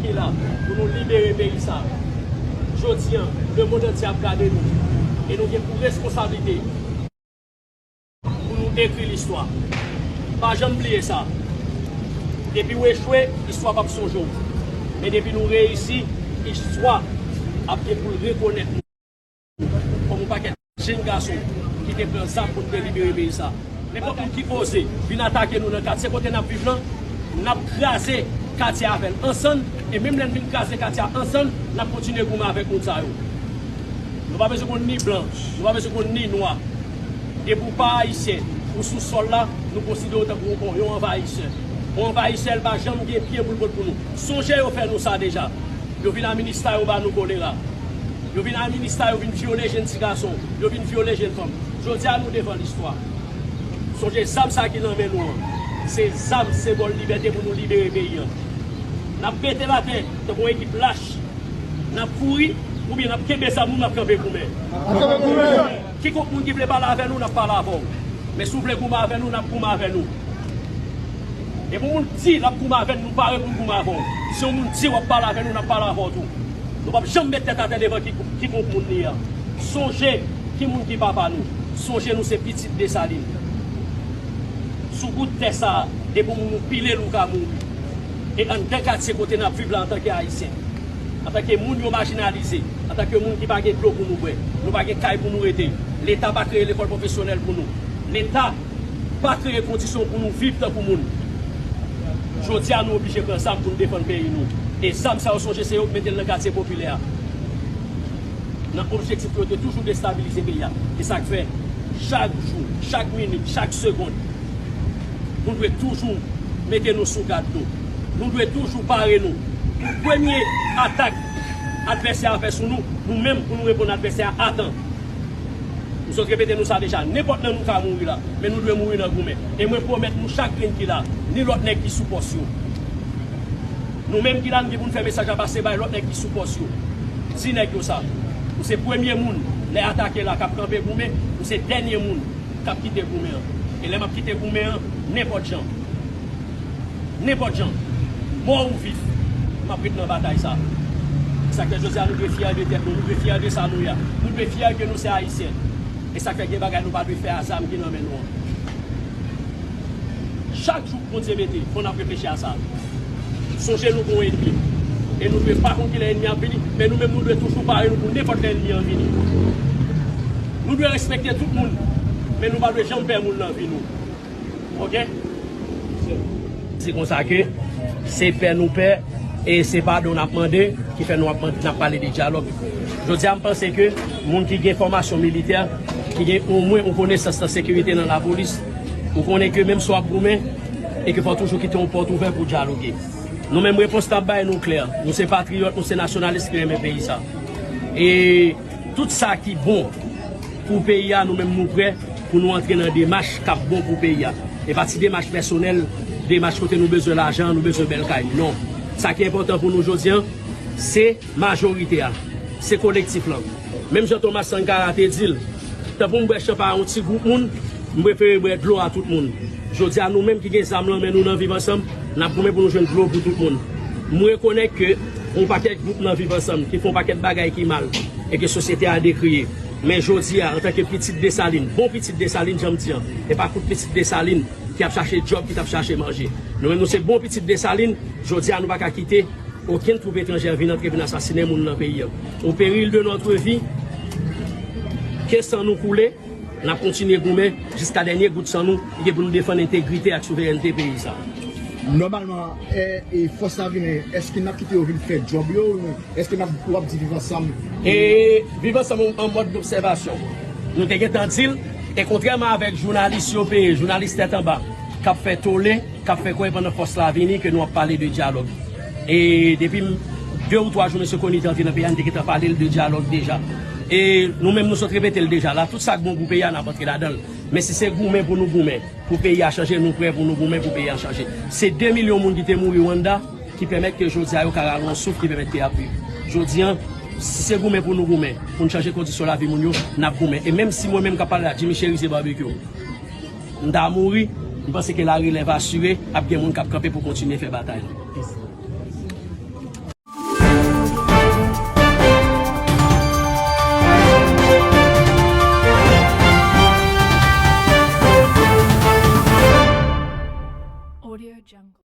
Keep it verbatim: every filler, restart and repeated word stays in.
ki la pou nou libere peyi sa. Jodi a, lemonn antye ap gade nou. E nou gen pou responsablite pou nou ekri listwa. Pa janm bliye sa. Depi w echwe, istwa p ap sonje w. Men depi nou reyisi, istwa ap gen pou l rekonèt nou. Kòm yon pakèt jenn gason ki te pran zam pou n te libere peyi sa. Nenpòt moun ki oze vin atake nou nan katye kote n ap viv lan, n ap kraze katye a avè l ansanm, e menm lè n fin kraze katye a ansanm, n ap kontinye goumen avèk moun sa yo. Nou pa bezwen konn ni blan, nou pa bezwen konn ni nwa. Depi w pa ayisyen, ou sou sòl la, nou konsidere w tankou yon, yon anvayisè. Yon anvayisè, l pa janm gen pye pou l pot pou nou. Sonje yo fè nou sa deja. Yo vin administre yo ba nou kolera. Yo vin administre yo vin vyole jenn ti gason. Yo vin vyole jenn fanm. Jodi a nou devan listwa. Sonje zam sa ki nan men nou an. Se zam senbòl libète pou nou libere peyi an. N ap mete l atè tankou yon ekip lach. N ap kouri oubyen n ap kenbe zam nou, n ap kanpe goumen. N ap kanpe goumen. Kikòk moun ki vle pale avè nou, n ap pale avè w. Men si w vle goumen avè nou, n ap goumen avè nou. Depi yon moun di l ap goumen avè n, nou pare pou n goumen avè w. Si yon moun di w ap pale avè nou, n ap pale avè w tou. Nou p ap janm met tèt atè devan ki, kikòk moun li a. Sonje ki moun ki papa nou. Sonje nou se pitit Desalin. Sou bout tè sa a, depi yon moun ou pile l, ou ka mouri. E anndan katye kote n ap viv la antanke Ayisyen, antanke moun yo majinalize, antanke moun ki pa gen dlo pou nou bwè, nou pa gen kay pou nou rete, Leta pa kreye lekòl pwofesyonèl pou nou, Leta pa kreye kondisyon pou nou viv tankou moun. Jodi a, nou oblije pran zam pou n defann peyi nou. E zam sa yo, sonje, se yo k mete l nan katye popilè a. Nan objektif pou yo te toujou destabilize peyi a. E sa k fè, chak jou, chak minit, chak segonn, nou dwe toujou mete nou sou gad nou. Nou dwe toujou pare nou pou premye atak advèsè a fè sou nou, nou menm pou nou reponn advèsè a atan. M sot repete nou sa deja, nenpòt lè nou ka mouri la, men nou dwe mouri nan goumen. E mwen pwomèt nou chak grenn ki la, ni lòt nèg ki sou pòs yo. Nou menm ki la, nou gen pou n fè mesaj la pase bay lòt nèg ki sou pòs yo. Di nèg yo sa. Ou se premye moun, lè atake la, k ap kanpe goumen, ou se dènye moun k ap kite goumen an. E lè m ap kite goumen an, nenpòt jan. Nenpòt jan. Mò ou viv, m ap ret nan batay sa. Sa k fè jodi a nou dwe fyè de tèt nou, nou dwe fyè de sa nou ye a. Nou dwe fyè ke nou se Ayisyen. E sa k fè gen bagay nou pa dwe fè a zam ki nan men nou an. Chak jou Bondye mete, fò n ap reflechi a sa. Sonje nou gon ènmi. E nou dwe pa konn kilè ènmi an ap vini, men nou menm nou dwe toujou pare nou pou nenpòt lè ènmi an vini. Nou dwe respekte tout moun, men nou pa dwe janm pè moun nan vi nou. Oke? Se konsa ke se pè nou pè e se padon n ap mande ki fè nou ap mande, n ap pale de dyalòg. Jodi a, m panse ke moun ki gen fòmasyon militè, ki gen omwen yon konesans nan sekirite nan lapolis, ou konnen ke menm si w ap goumen, e ke fò toujou kite yon pòt ouvè pou dyaloge. Nou menm, repons n ap bay nou klè. Nou se patriyòt, nou se nasyonalis ki renmen peyi sa. E tout sa ki bon pou peyi a, nou menm nou prè pou nou antre nan demach k ap bon pou peyi a. E pa ti demach pèsonèl, demach kote nou bezwen lajan, nou bezwen bèl kay. Non. Sa ki enpòtan pou nou jodi a, se majorite a, se kolektif lan. Menm jan Thomas Sankara te di l, tan pou m bwè chanpay a yon ti gwoup moun, m prefere bwè dlo a tout moun. Jodi a, nou menm ki gen zam lan men nou nan Viv Ansanm, n ap goumen pou nou jwenn dlo pou tout moun. M rekonèt ke yon pakèt gwoup nan Viv Ansanm ki fè yon pakèt bagay ki mal e ke sosyete a dekriye. Men jodi a, antanke pitit Desalin, bon pitit Desalin, jan m di an, e pa kout pitit Desalin ki ap chache djòb, ki t ap chache manje. Nou menm, nou se bon pitit Desalin, jodi a, nou pa ka kite okenn twoup etranjè vin antre, vin asasinen moun nan peyi an. Au péril de notre vie, ke san nou koule, n ap kontinye goumen jiska dènye gout san nou, ki gen pou nou defann entegrite ak souverènte peyi sa. Nòmalman, e, e fòs la vini, èske n ap kite yo vin fè djòb yo, oubyen èske n ap, w ap di Viv Ansanm? E Viv Ansanm an mòd dobsèvasyon. Nou te gentan di l, e kontrèman avèk jounalis yo peye, jounalis tèt anba, k ap fè tole, k ap fè kwè pandan fòs la vini ke nou ap pale de dyalòg. E depi m, de ou twa jou mesye Conille te antre nan peyi a, n te gentan pale l de dyalòg deja. E nou menm, nou sot repete l deja. La, tout sa k bon pou peyi a, n ap antre ladan l. Men si se goumen pou nou goumen, pou peyi a chanje, nou prè pou nou goumen pou peyi a chanje. Se de milyon moun ki te mouri Rwanda ki pèmèt ke jodi a yo ka rale yon souf, ki pèmèt ke y ap viv. Jodi a, si se goumen pou nou goumen, pou n chanje kondisyon lavi moun yo, n ap goumen. E menm si mwen menm k ap pale la, Jimmy Chérizier Barbecue, m ta mouri, m panse ke larelèv asire, ap gen moun k ap kanpe pou kontinye fè batay la. Audio Jungle.